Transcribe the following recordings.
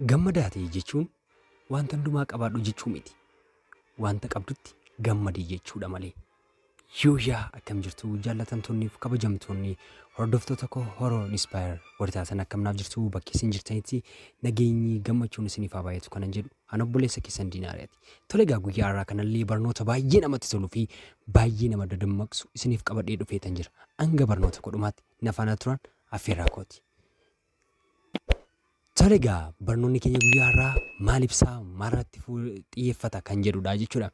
Gammadaa ta'i jechuun wanta hundumaa qabaadhu jechuu miti. Wanta qabdutti gammadi jechuudha malee. Yooyaa, akkam jirtu jaallatamtoonni fi kabajamtoonni hordoftoota koo Horoo Inspire warri taatan, akkam naaf jirtu? Bakki isin jirtanitti nageenyi gammachuun isiniif haa baay'atu kanan jedhu an obboleessa keessan Diinaariyaati. Tole egaa, guyyaa har'aa kanallee barnoota baay'ee namatti toluu fi baay'ee nama dadammaqsu isiniif qabadhee dhufeetan jira. Hanga barnoota kodhumaatti na faana turan affeerraa kooti. Tole egaa, barnoonni keenya guyyaa har'aa maal ibsaa, maalirratti xiyyeeffata kan jedhudha jechuudha.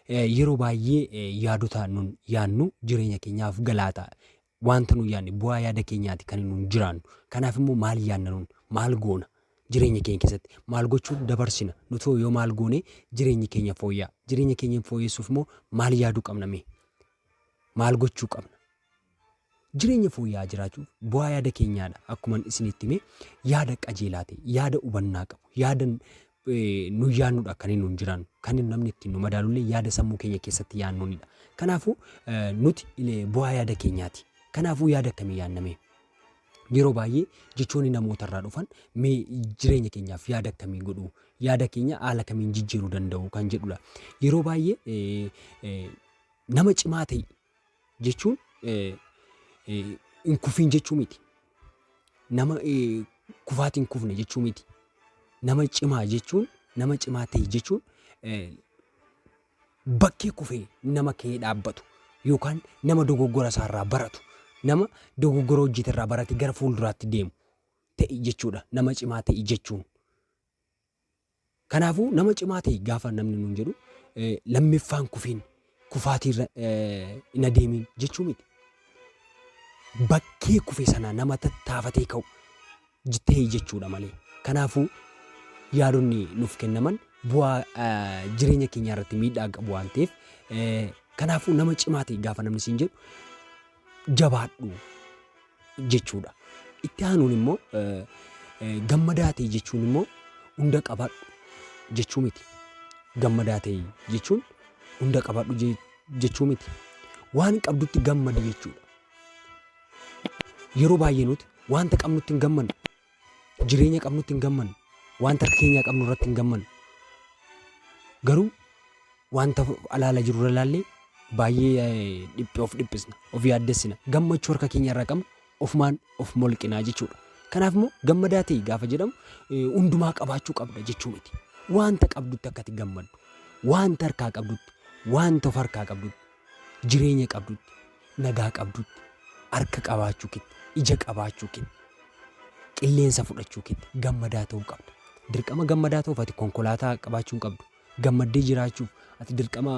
Yeroo baay'ee yaadota nun yaadnu jireenya keenyaaf galaa ta'a. Wanta nu yaadne, bu'aa yaada keenyaati kan nun jiraannu. Kanaaf immoo maal yaadna nun, maal goona, jireenya keenya keessatti maal gochuun dabarsina, nutoo yoo maal goone jireenyi keenya fooyya'a? Jireenya keenya fooyyessuuf immoo maal yaaduu qabna mee? Maal gochuu qabna? Jireenya fooyya'aa jiraachuuf bu'aa yaada keenyaadha. Akkuma isinitti hime, yaada qajeelaa ta'e, yaada hubannaa qabu, yaada nu yaadnudha kan inni nun jiraannu. Kan namni ittiin nu madaalullee yaada sammuu keenya keessatti yaadnuunidha. Kanaafuu nuti bu'aa yaada keenyaati. Kanaafuu yaada akkamii yaadname? Yeroo baay'ee jechoonni namoota irraa dhufan mee jireenya keenyaaf yaada akkamii godhu? Yaada keenya haala kamiin jijjiiruu danda'u kan jedhudha. Yeroo baay'ee nama cimaa ta'e jechuun hin kufiin jechuu miti. Nama kufaatiin kufne jechuu miti. Nama cimaa jechuun, nama cimaa ta'e jechuun bakkee kufee nama ka'ee dhaabbatu yookaan nama dogoggora isaarraa baratu, nama dogoggora hojjeterraa barate gara fuulduraatti deemu ta'e jechuudha. Nama cimaa ta'e jechuun. Kanaafuu nama cimaa ta'e gaafa namni nuun jedhu lammiffaan kufiin kufaatiirra hin adeemin jechuu miti. Bakkee kufe sana nama tattaafatee ka'u ta'e jechuudha malee. Kanaafuu yaadonni nuuf kennaman bu'aa jireenya keenyaa irratti miidhaa qabu waan ta'eef, kanaafuu nama cimaa ta'e gaafa namni siin jedhu jabaadhu jechuudha. Itti aanuun immoo gammadaa ta'e jechuun immoo hunda qabadhu jechuu miti. Gammadaa ta'e jechuun hunda qabadhu jechuu miti. Waan qabdutti gammadi jechuudha. Yeroo baay'ee nuti wanta qabnutti hin gammannu. Jireenya qabnutti hin gammannu. Wanta harka keenyaa qabnu irratti hin gammannu. Garuu wanta alaala jiru irra ilaallee baay'ee dhiphee of dhiphisna, of yaaddessina. Gammachuu harka keenya irraa qabnu ofumaan of molqinaa jechuudha. Kanaaf immoo gammadaa ta'e gaafa jedhamu hundumaa qabaachuu qabda jechuu miti. Wanta qabdutti akka ati gammaddu, wanta harkaa qabdutti, wanta of harkaa qabdutti, jireenya qabdutti, nagaa qabdutti, harka qabaachuu keetti, ija qabaachuu keetti, qilleensa fudhachuu keetti gammadaa ta'uu qabda. Dirqama gammadaa ta'uuf ati konkolaataa qabaachuu hin qabdu. Gammaddee jiraachuuf ati dirqama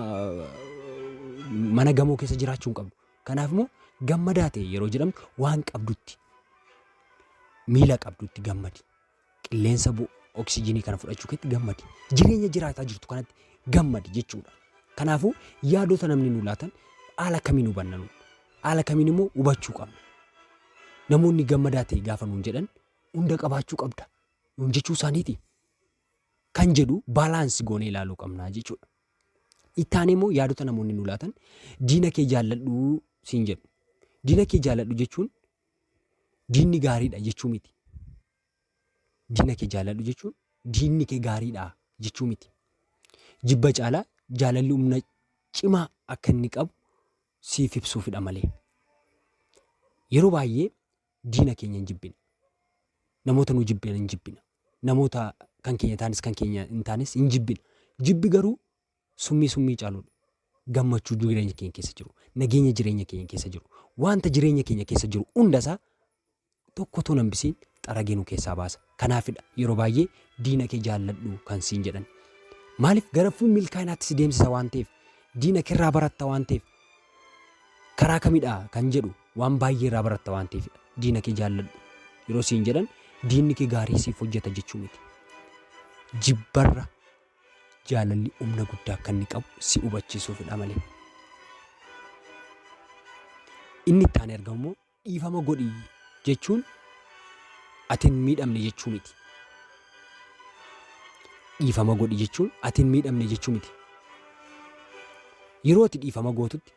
mana gamoo keessa jiraachuu hin qabdu. Kanaaf immoo gammadaa ta'e yeroo jedhamtu waan qabdutti, miila qabdutti gammadi. Qilleensa bu'u oksijiinii kana fudhachuu keetti gammadi. Jireenya jiraataa jirtu kanatti gammadi jechuudha. Kanaafuu yaadota namni nu laatan haala kamiin hubanna nu? Haala kamiin immoo hubachuu qabna? Namoonni gammadaa ta'e gaafa nuun jedhan hunda qabaachuu qabda nuun jechuu isaaniiti kan jedhu balance goonee ilaaluu qabna jechuudha. Itti aanee immoo yaadota namoonni nu laatan, diina kee jaalladhu siin jedhu. Diina kee jaalladhu jechuun diinni gaariidha jechuu miti. Diina kee jaalladhu jechuun diinni kee gaariidha jechuu miti. Jibba caalaa jaalalli humna cimaa akka inni qabu siif ibsuufidha malee. Yeroo baay'ee diina keenya hin jibbina. Namoota nu jibbinan hin jibbina. Namoota kan keenya taanis kan keenya hin taanes hin jibbina. Jibbi garuu summii summii caaludha. Gammachuu jireenya keenya keessa jiru, nageenya jireenya keenya keessa jiru, wanta jireenya keenya keessa jiru hundasaa tokko otoo hambisiin xaragee nu keessaa baasa. Kanaafidha yeroo baay'ee diina kee jaalladhu kan siin jedhan. Maaliif? Gara fuul milkaa'inaatti si deemsisa waan ta'eef, diina keerraa baratta waan ta'eef, karaa kamidha kan jedhu waan baay'ee irraa baratta waan ta'eefidha. Diina kee jaalladhu yeroo siin jedhan diinni kee gaarii siif hojjeta jechuu miti. Jibbarra jaalalli humna guddaa akka inni qabu si hubachiisuufidha malee. Inni itti aanee argamu immoo dhiifama godhi jechuun ati hin miidhamne jechuu miti. Dhiifama godhi jechuun ati hin miidhamne jechuu miti. Yeroo ati dhiifama gootutti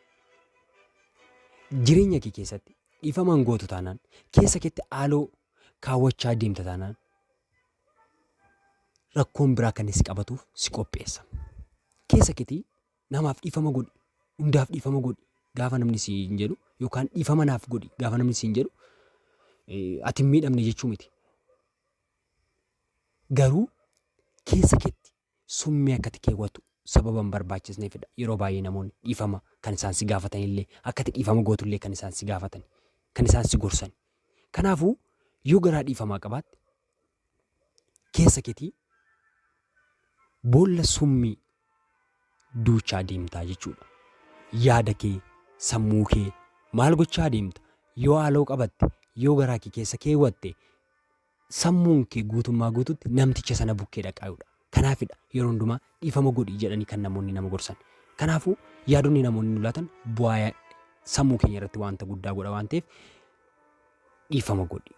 jireenya kee keessatti dhiifama hin gootu taanaan, keessa keetti haaloo kaawwachaa deemta taanaan, Rakkoon biraa kan si qabatuuf si qopheessa. Keessa keetii namaaf dhiifama godhi, hundaaf dhiifama godhi gaafa namni siin jedhu yookaan dhiifama naaf godhi gaafa namni siin jedhu ati hin miidhamne jechuu miti. Garuu keessa keetti summii akka ati keewwattu sababa hin barbaachisneefidha. Yeroo baay'ee namoonni dhiifama kan isaan si gaafatan illee akka ati dhiifama gootu illee kan isaan si gaafatan kan isaan si gorsan. Kanaafuu yoo garaa dhiifamaa qabaatte keessa keetii boolla summii duuchaa deemtaa jechuudha. Yaada kee, sammuu kee maal gochaa deemta? Yoo haaloo qabatte, yoo garaa kee keessa keewwatte sammuun kee guutummaa guututti namticha sana bukkee dhaqaayuudha. Kanaafidha yeroo hundumaa dhiifama godhi jedhanii kan namoonni nama gorsan. Kanaafuu yaadonni namoonni nu laatan bu'aa sammuu keenya irratti wanta guddaa godha waan ta'eef dhiifama godhi.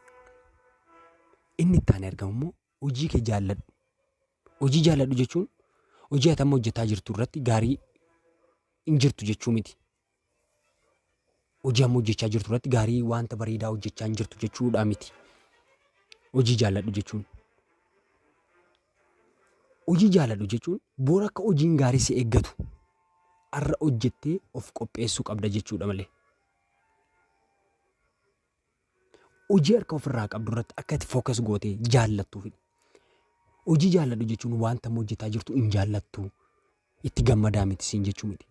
Inni itti aanee argamu immoo hojii kee jaalladhu. Hojii jaalladhu jechuun hojii ati amma hojjetaa jirtu irratti gaarii hin jirtu jechuu miti. Hojii amma hojjechaa jirtu irratti gaarii wanta bareedaa hojjechaa hin jirtu jechuudha miti. Hojii jaalladhu jechuun. Hojii jaalladhu jechuun boor akka hojiin gaarii si eeggatu har'a hojjettee of qopheessuu qabda jechuudha malee. Hojii harka ofirraa qabdu irratti akka itti focus gootee jaallattuufidha. Hojii jaalladhu jechuun wanta amma hojjetaa jirtu hin jaallattu itti gammadaa miti siin jechuu miti.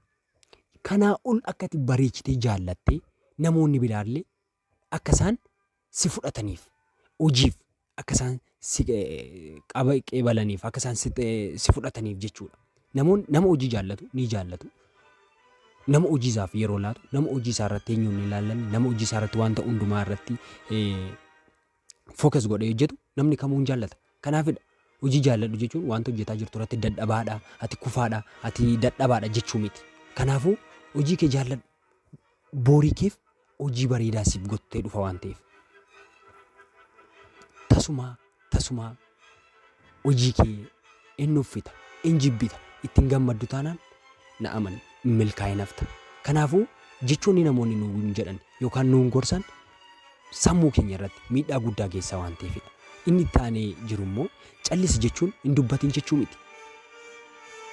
Kanaa ol akka itti bareechitee jaallattee namoonni biraallee akka isaan si fudhataniif hojiif akka isaan si qaba qeebalaniif akka isaan si fudhataniif jechuudha. Namoonni nama hojii jaallatu ni jaallatu. Nama hojii isaaf yeroo laatu, nama hojii isaa irratti eenyuun hin ilaallanne, nama hojii isaa irratti wanta hundumaa irratti focus godhee hojjetu namni kamuu hin jaallata. Kanaafidha hojii jaalladhu jechuun wanta hojjetaa jirtu irratti dadhabaadha, ati kufaadha, ati dadhabaadha jechuu miti. Kanaafuu hojii kee jaalladhu. Boorii keef hojii bareedaa siif gottee dhufa waan ta'eef. Tasumaa tasumaa hojii kee hin nuffita, hin jibbita, ittiin gammaddu taanaan na amani hin milkaa'in hafta. Kanaafuu jechoonni namoonni nuun jedhan yookaan nuun gorsan sammuu keenya irratti miidhaa guddaa geessa waan ta'eefidha. Inni itti aanee jiru immoo callisi jechuun hin dubbatin jechuu miti.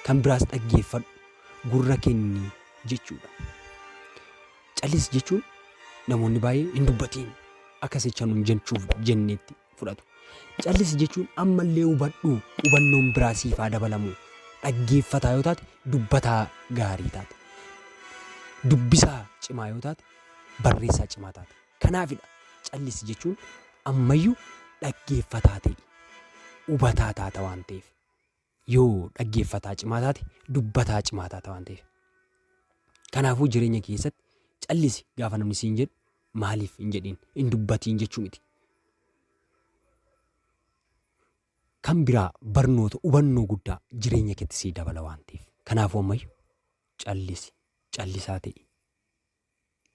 Kan biraas dhaggeeffadhu, gurra kenni jechuudha. Callisi jechuun namoonni baay'ee hin dubbatiin akka jecha nuun jechuuf jenneetti fudhatu. Callisi jechuun ammallee hubadhu hubannoon biraa siif haa dabalamu. Dhaggeeffataa yoo taate dubbataa gaarii taate. Dubbisaa cimaa yoo taate barreessaa cimaa taate. Kanaafidha callisi jechuun ammayyuu dhaggeeffataa ta'i. Hubataa taata waan ta'eef. Yoo dhaggeeffataa cimaa taate dubbataa cimaa taata waan ta'eef. Kanaafuu jireenya keessatti callisi gaafa namni siin jedhu maaliif hin jedhiin hin dubbatiin jechuu miti. Kan biraa barnoota hubannoo guddaa jireenya keetti sii dabala waan ta'eef. Kanaafuu ammayyu callisi callisaa ta'i.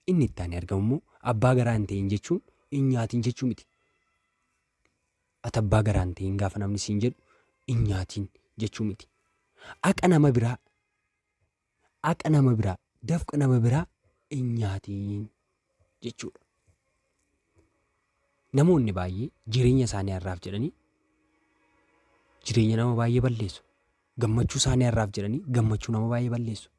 Inni itti aanee argamu immoo abbaa garaa hin ta'in jechuun hin nyaatin jechuu miti. Ati abbaa garaa hin ta'in gaafa namni siin jedhu hin nyaatin jechuu miti. Haqa nama biraa haqa nama biraa dafqa nama biraa hin nyaatin jechuudha. Namoonni baay'ee jireenya isaanii har'aaf jedhanii jireenya nama baay'ee balleessu. Gammachuu isaanii har'aaf jedhanii gammachuu nama baay'ee balleessu.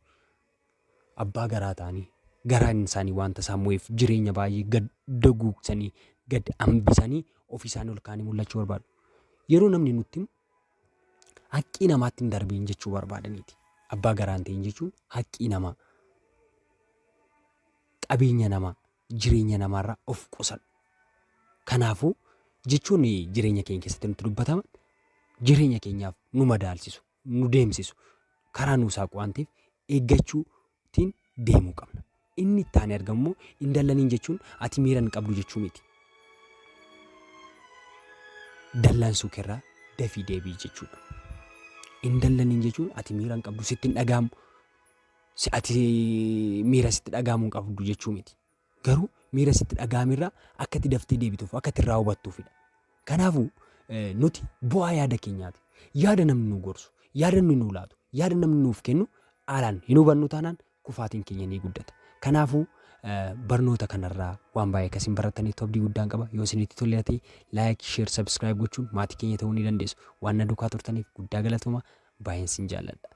Abbaa garaa ta'anii garaan isaanii wanta isaan mo'eef jireenya baay'ee gad daguugsanii gad hambisanii ofii isaanii ol kaanii mul'achuu barbaadu. Yeroo namni nutti himu haqqii namaatti hin darbiin jechuu barbaadaniiti. Abbaa garaa hin ta'in jechuun haqqii namaa, qabeenya namaa, jireenya namaarraa of qusadhu. Kanaafuu jechoonni jireenya keenya keessatti nutti dubbataman jireenya keenyaaf nu madaalsisu, nu deemsisu, karaa nu saaqu waan ta'eef eeggachuutiin deemuu qabna. Inni itti aanee argamu immoo hin dallaniin jechuun ati miira hin qabdu jechuu miti. Dallansuu keerraa dafii deebi'i jechuudha. Hin dallaniin jechuun ati miira hin qabdu sitti hin dhaga'amu. Si ati miira sitti dhaga'amuu hin qabdu jechuu miti. Garuu miira sitti dhaga'ame irraa akka itti daftee deebituuf akka itti irraa hubattuufidha. Kanaafuu nuti bu'aa yaada keenyaati. Yaada namni nu gorsu, yaada namni nu laatu, yaada namni nuuf kennu haalaan hin hubannu taanaan kufaatiin keenya ni guddata. Kanaafuu Barnoota kanarraa waan baay'ee akkasiin barataniif abdii guddaan qaba. Yoo isinitti tolee ta'e like, share, subscribe gochuun maatii keenya ta'uu ni dandeessu. Waan na duukaa turtaniif guddaa galatooma. Baay'een sin jaalladha.